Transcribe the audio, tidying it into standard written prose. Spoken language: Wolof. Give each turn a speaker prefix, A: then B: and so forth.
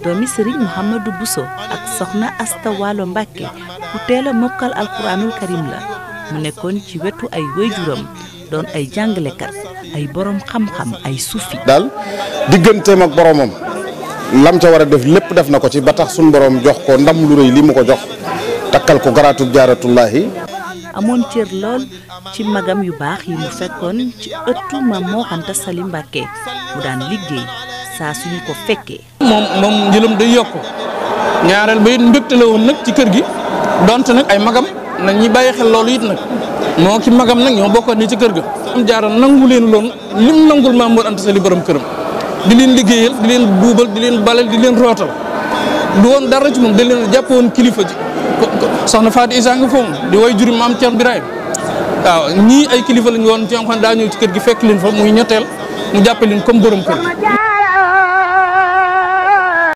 A: doomi Serigne Mouhamadou Bousso ak soxna Asta Walo Mbàkke ku teel a mokkal alquranul karim la mu nekkoon ci wetu ay waajuram doon ay jàngalekat ay borom xam-xam ay suufi
B: daal digganteem ak boromam lam ca war a def lépp def na ko ci ba tax suñu borom jox ko ndam lu rëy li mu ko jox takkal ko garaatub jaaratullaahi
A: amoon cër lool ci magam yu baax yi mu fekkoon ci ëttu Maam Mor Anta Sali Mbàkke mu daan liggéey saa suñu ko fekkee.
C: moom njëlam day yokk ñaareel ba it mbégte la woon nag ci kër gi donte nag ay magam nañ ñi bàyyi xel loolu it nag moo ki magam nag ñoo bokkoon ni ci kër ga. am jaara nangu leen loon lim nangul Maam Mor Anta Sali borom këram di leen liggéeyal di leen buubal di leen balal di leen rootal du woon dara ci moom da leen jàppoon kilifa ji soxna Fatou Issa nga foofu di way juri Maam Thierno Birahim waaw ñii ay kilifa lañu woon ci am xam daa ñëw ci kër gi fekk leen fa muy ñetteel mu jàppe leen comme borom kër